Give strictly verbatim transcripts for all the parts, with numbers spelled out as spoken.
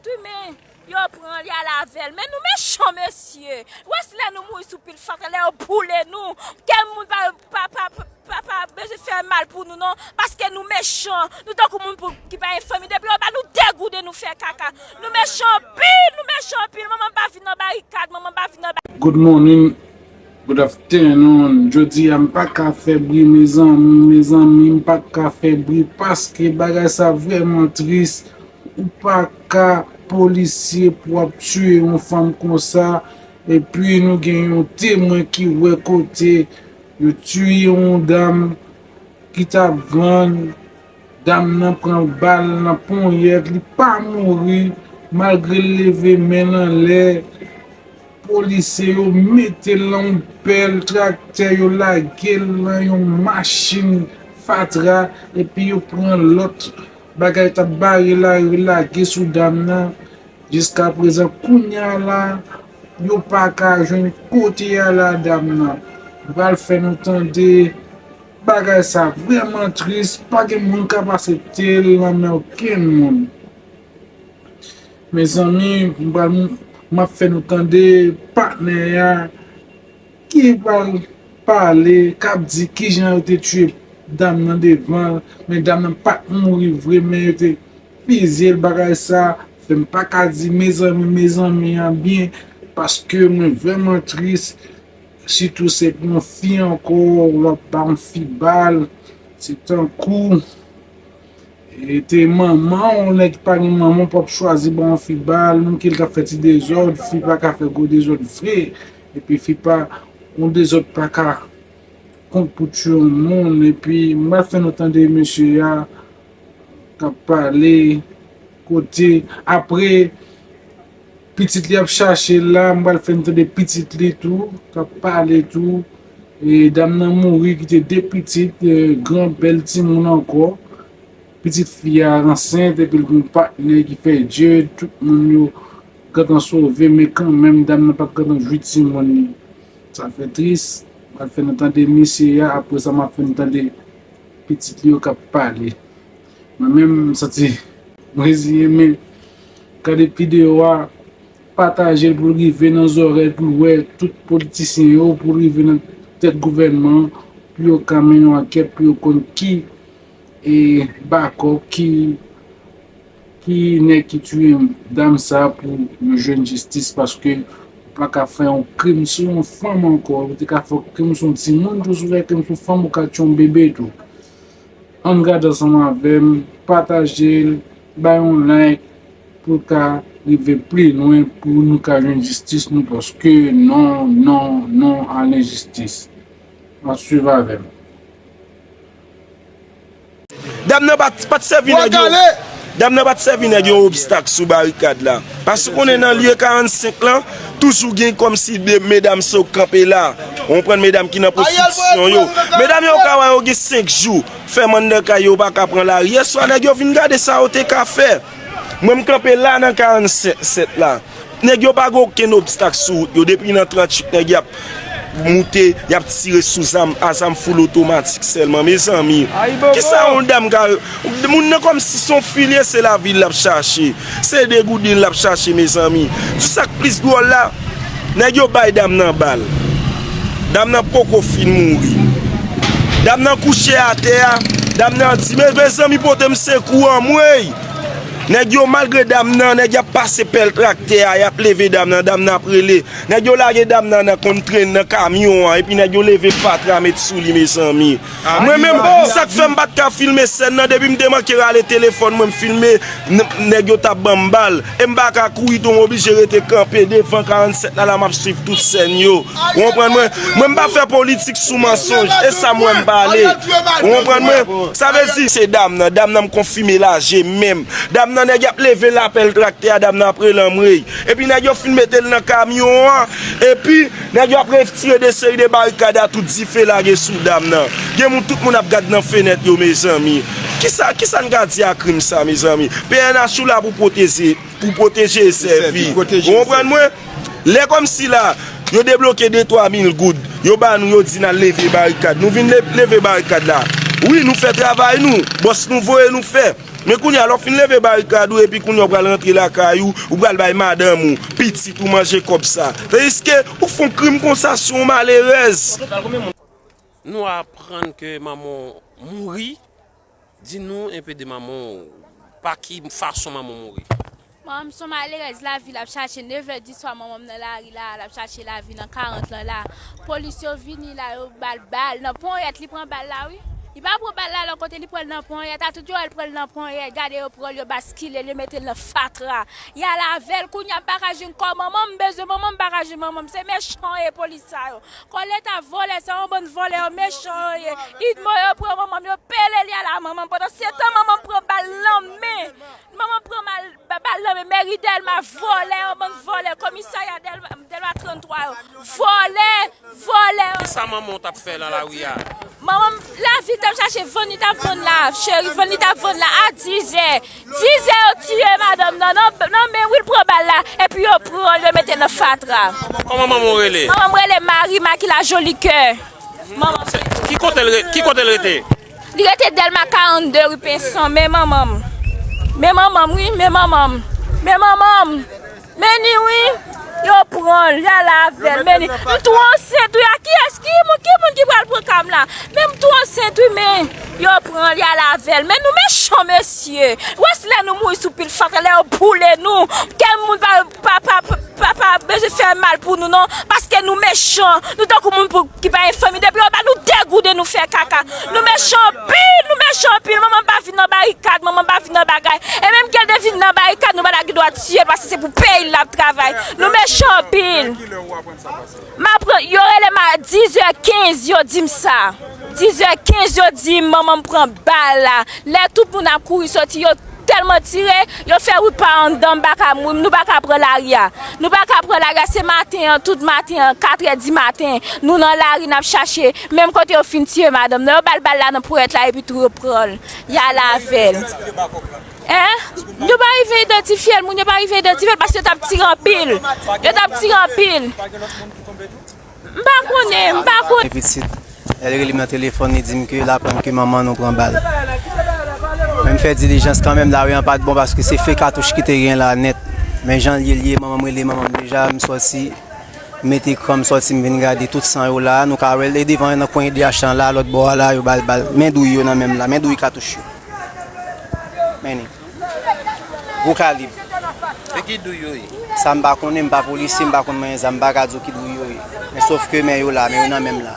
Wi, men yo pran l, y al avè l. Men nou mechan, mesye. Ou wè si lè nou mouri sou pil fatra, lè yo boule nou, kè moun pa, pa, pa, pa, pa, pa bezwen fè mal pou nou, non. Paske nou mechan. Nou tankou moun pou, ki pa gen fanmi. Depi yo ba nou degouden, nou fè kaka. Nou mechan anpil, nou mechan anpil. Manman pa vin nan barikad, manman pa vin nan barikad. Good morning, good afternoon. Jodi a m pa ka fè bri, mezanmi, mezanmi, m pa ka fè bri paske bagay sa vrèman tris. Ou pa ka polisye pou ap tiye yon fanm konsa. Epi nou gen yon temwen ki wè kote yo tiye yon dam ki t ap vann. Dam nan pran bal nan ponyèt, li pa mouri, malgre l leve men l anlè. Polisye yo mete l nan yon bèl traktè, yo lage l nan yon machin fatra, epi yo pran lòt bagay t ap bare lari, lage sou dam nan. Jiskaprezan, kounye a la, yo pa ka jwenn kote y ale a dam nan. M pral fè nou tande bagay sa vrèman tris, pa gen moun k ap aksepte l nan men okenn moun. Mezanmi, m pral, m ap fè nou tande patnè a ki pral pale, k ap di kijan yo te tiye dam nan devan l, men dam nan pa t mouri vre, men yo te fizye l. Bagay sa fè m pa ka di mezanmi, mezanmi an byen, paske mwen vrèman tris, sitou se pou yon fi ankò, w ap ba yon fi bal, se tankou E te manman w, nèg ki pa gen manman, w p ap chwazi ba yon fi bal, menm ke l t ap fè ti dezòd, fi pa ka fè gwo dezòd vre, epi fi pa, yon dezòd pa ka kont pou tiye yon moun, epi m pral fè nou tande mesye a k ap pale, kote, apre, pitit li ap chache l la, m pral fè n tande pitit li tou, k ap pale tou. E dam nan mouri, kite de pitit, e, gran bèl timoun ankò. Pitit fi a ansent, epi l gen yon patnè ki fè djòl, tout moun yo gentan sove, men kanmenm, dam nan p ap gentan jwi timoun li. Sa fè tris, m pral fè n tande mesye a, apre sa, m ap fè n tande pitit li yo k ap pale. Mwen menm, m santi m reziyen, men gade videyo a, pataje l pou l rive nan zòrèy, pou l wè tout politisyen yo, pou l rive nan tèt gouvènman an, pou yo ka mennen yon ankèt, pou yo konn ki, e, bakòp, ki, ki nèg ki tiye dam sa pou yo jwenn jistis, paske ou pa ka fè yon krim sou yon fanm ankò, ou te ka fè yon krim sou yon timoun tou, si w fè krim sou fanm, ou ka tiye yon bebe tou. Ann gade ansanm avè m, pataje l, bay yon like pou l ka rive pi lwen, pou nou ka jwenn jistis nou, paske non, non, non a lenjistis. Ann swiv avè m. Dam nan pa t, pa t sèvi nèg yo. Dam nan pa t sèvi nèg yo obstak sou barikad la. Paske w konnen nan lye karannsenk lan, toujou gen kòmsi de medam sa yo k kanpe la. Ou konprann, medam ki nan pwostitisyon yo. Medam yo ka wè yo gen senk jou fèmen anndan kay yo, yo pa ka pran lari. Yèswa, nèg yo vin gade sa yo te ka fè. Mwen, m kanpe la nan karannsenk la. Nèg yo pa gen okenn obstak sou wout yo. Depi nan tranntuit, nèg y ap moute, y ap tire sou zam, a zam full otomatik sèlman. Mezanmi, kisa yon dam ka, moun nan kòmsi se yon fi l ye, se lavi l l ap chache. Se degouden l l ap chache, mezanmi. Sa k plis dwòl la, nèg yo bay dam nan bal. Dam nan poko fin mouri. Dam nan kouche atè a. Dam nan di, "Me, mezanmi, pote m sekou, anmwey!" Nèg yo, malgre dam nan, nèg y ap pase pèl traktè a, y ap leve dam nan, dam nan ap rele. Nèg yo lage dam nan nan konn tren nan kamyon an, epi nèg yo leve fatra met sou li, mezanmi. Mwen menm, sa k fè m pa t ka filme sèn nan, depi m te manke rale telefòn mwen, m filme, n-, nèg yo t ap ban m bal. E m pa ka kouri tou, m oblije rete kanpe devan karannsenk la, la m ap swiv tout sèn yo. Ou konprann mwen? Mwen, m pa fè politik sou mansonj. E sa m wè m pale. Ou konprann mwen? Sa vle di, se dam nan. Dam nan, m konfime l a je menm. Dam nan, nèg y ap leve lapèl traktè a, dam nan ap rele anmwey. Epi nèg yo fin mete l nan kamyon an. Epi, nèg yo ap retire de seri de barikad a, tout dife lage sou dam nan. Gen moun, tout moun ap gad nan fenèt yo, mezanmi. Kisa, kisa n ka di a krim sa, mezanmi? P N H ou la pou pwoteje, pou pwoteje e sèvi. Ou konprann mwen? Lè kòmsi la, yo debloke de twa mil goud, yo ba nou, yo di n al leve barikad. Nou vin le-, leve barikad la. Wi, nou fè travay nou. Bòs nou voye nou fè. Men kounye a, lè w fin leve barikad ou epi kounye a w pral rantre lakay ou, ou pral bay madanm ou, pitit ou manje kòb sa. Tandiske ou fè yon krim konsa sou yon malerèz. Nou aprann ke manman w mouri. Di nou enpe de manman w. Pa ki fason manman w mouri? Manman m se yon malerèz lavi l ap chache. Nevè di swa, manman m nan lari la, l ap chache lavi nan karant lan la. Polis yo vini la, yo ba l bal nan ponyèt, li pran bal la, wi. Li pa pran bal la lòt kote, li pran l nan ponyèt. A tout yo wè l pran l nan ponyèt. Gade, yo pran l, yo baskile l, yo mete l nan fatra. Y al avè l, kounye a m pa ka jwenn kò manman m, m bezwen manman m, m pa ka jwenn manman m. Se mechan yo ye, polis sa yo. Kò Leta vòlè, se yon bann vòlè, yo mechan yo ye. Idmo yo pran manman m, yo pele l, y al a manman m. Pandan se tan, manman m pran bal nan men. Manman m pran mal, ba- bal nan men. Mèri Dèlma vòlè, yon bann vòlè. Komisarya Dèlma, Dèlma trannntwa yo. Vòlè, vòlè. Kisa manman w t ap fè nan lari a? Manman m, lavi t ap chache, vann li t ap vann la, cheri, vann li t ap vann la, a dizè. Dizè yo tiye madanm nan, nan, nan men wi l pran bal la, epi yo pran l, yo mete l nan fatra. Kòman manman w rele? Manman m rele Mari Makila Jolikè. Manman m. Ki kote l re- ki kote l rete? Li rete Dèlma karannde ri Penson, men manman m. Men manman m, wi, men manman m. Men manman m. Men li wi, yo pran l, y al avè l, men li, m tou ansent wi, a kiyès, ki moun, ki moun ki pral pran ka m la? Men m tou ansent wi, men yo pran l, y al avè l, men nou mechan mesye, w wè si lè nou mouri sou pil fatra, lè yo boule nou, kèk moun pa, pa, pa, pa, pa bezwen fè mal pou nou non, paske nou mechan, nou tankou moun pou, ki pa gen fanmi, depi yo ba nou degouden nou fè kaka, nou mechan anpil, nou mechan anpil, manman m pa vin nan barikad, manman m pa vin nan bagay. E menm ke l te vin nan barikad, nou pa ta gen dwa tiye l, paske se pou peyi l l ap travay. Nou mechan anpil. M aprann, yo rele m a dizè kenz, yo di m sa. Dizè kenz, yo di m manman m pran bal la. Lè tout moun ap kouri soti, yo tèlman tire, yo fè wout pa anndan, m pa ka, nou pa ka pran lari a. Nou pa ka pran lari a, se maten an, tout maten an, katrè di maten, nou nan lari, n ap chache. Menm kote yo fin tiye madanm nan, yo ba l bal la nan ponyèt la, epi tou yo pran l. Y al avè l. Hein? Yo pa rive idantifye l, moun yo pa rive idantifye l paske yo t ap tire anpil. Yo t ap tire anpil. M pa konnen, m pa konnen. Pitit, lè l rele m nan telefòn, li di m ke l aprann ke manman nou pran bal. Men m fè dilijans kanmenm, lari an pa t bon paske se fen katouch ki te gen la nèt. Men jan l ye, l ye, manman m rele manman m deja, m sòti. M mete kran m sòti, m vin gade tout san yo la. Nou ka wè l, e devan nan kwen D H lan la, lòt bò a la, yo ba l bal. Men douy yo nan men m la, men douy katouch yo. Men li. Gwo kalib. E ki douy yo ye? Sa m pa konnen, m pa polisye, m pa konn manyen zam, m pa ka di w ki douy yo ye. Men sòf ke men yo la, men yo nan men m la.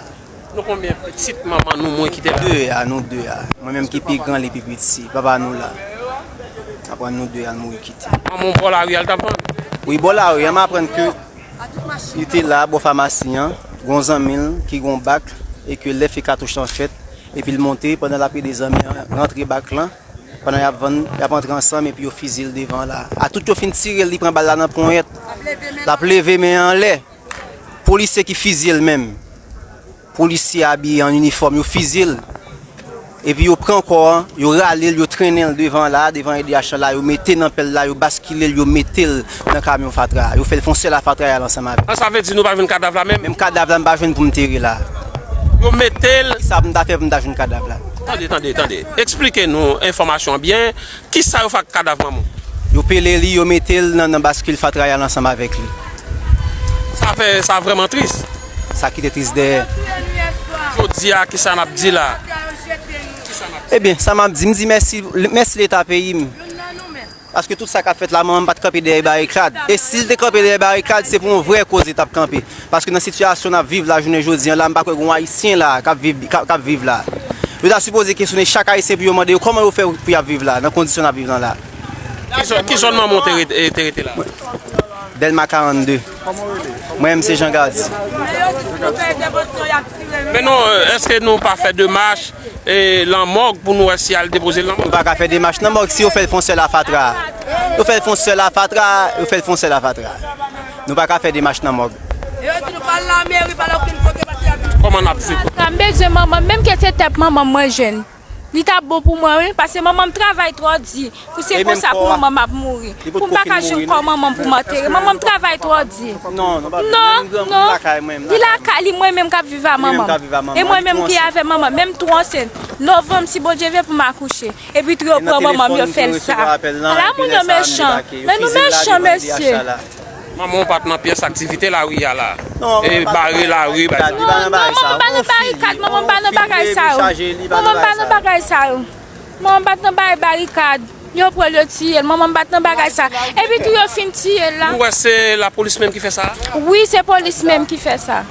Nou konbyen pitit manman nou mouri kite la? De a, nou de a. Mwen menm ki pi gran, li pi piti. Papa nou la. Aprann nou de a, l mouri kite. Manman w bò lari a l t ap vann? Wi, bò lari a, m aprann ke li te la, bò famasi an, gon zanmi l ki gon bak, e ke lè fen katouch lan fèt, epi l monte, pandan l ap ede zanmi an rantre bak lan, pandan y ap vann, y ap antre ansanm, epi yo fizye l devan la. A tout yo fin tire l, li pran bal la nan ponyèt, l ap leve men an anlè. Polisye ki fizye l menm. Polisye abiye an inifòm, yo fizye l. Epi yo pran kò an, yo rale l, yo trennen l devan la, devan E D H la, yo mete nan pèl la, yo baskile l, yo mete l nan kamyon fatra a. Yo fè l fè yon sèl a fatra a, y al ansanm avè l. An, sa vle di nou pa jwenn kadav la menm? Menm kadav la, m pa jwenn pou m tere la. Yo mete l. Kisa pou m ta fè pou m ta jwenn kadav la? Tande, tande, tande. Eksplike nou enfòmasyon an byen. Kisa yo fè ak kadav manman w? Yo pele li, yo mete l nan, nan baskil fatra y al ansanm avèk li. Sa fè, sa vrèman tris. Sa kite tris dèyè. Jodi a, kisa n ap di la? Ebyen, sa m ap di, m di mèsi, mèsi Leta peyi m. Paske tout sa k ap fèt la, manman m pa t kanpe dèyè barikad. E si l te kanpe dèyè barikad, se pou yon vrè koz li t ap kanpe. Paske nan sitiyasyon n ap viv la, jounen jodi an la, m pa kwè gen yon Ayisyen la k ap viv, k ap, k ap viv la. Yo ta sipoze kesyone chak Ayisyen pou yo mande yo kòman yo fè pou y ap viv la, nan kondisyon n ap viv lan la. Ki zòn, ki zòn manman w te rete, te rete la? Dèlma karannde. Mwen menm se Jean Gardy. Men non, èske nou pa fè demach e, nan mòg pou nou wè si y al depoze l nan mòg? Nou pa ka fè demach nan mòg si yo fè l fè yon sèl a fatra. Yo fè l fè yon sèl a fatra, yo fè l fè yon sèl a fatra. Nou pa ka fè demach nan mòg. Kòman n ap fè? Fatra, m bezwen manman m, menm ke se tèt manman m mwen jwenn. Li t ap bon pou mwen, wi, paske manman m travay twò di. Pou se konsa pou manman m ap mouri. Pou m pa ka jwenn kò manman m pou m antere. Manman m travay twò di. Non, non, li lakay, li mwen menm k ap viv a manman m. E mwen menm ki avè manman m. Menm tou ansent. Novanm, si Bondye vle, pou m akouche. Epi tou yo pran manman m, yo fè l sa. Ala moun yo mechan. Men nou mechan, mesye. Manman w pa t nan pyès aktivite lari a la. E bare lari, bagay. Manman m pa nan barikad, manman m pa nan bagay sa yo. Manman m pa nan bagay sa yo. Manman m pa t nan bagay barikad. Yo pran l, yo tiye l. Manman m pa t nan bagay sa. Epi tou yo fin tiye l la. Ou wè se lapolis menm ki fè sa? Wi, se polis menm ki fè sa.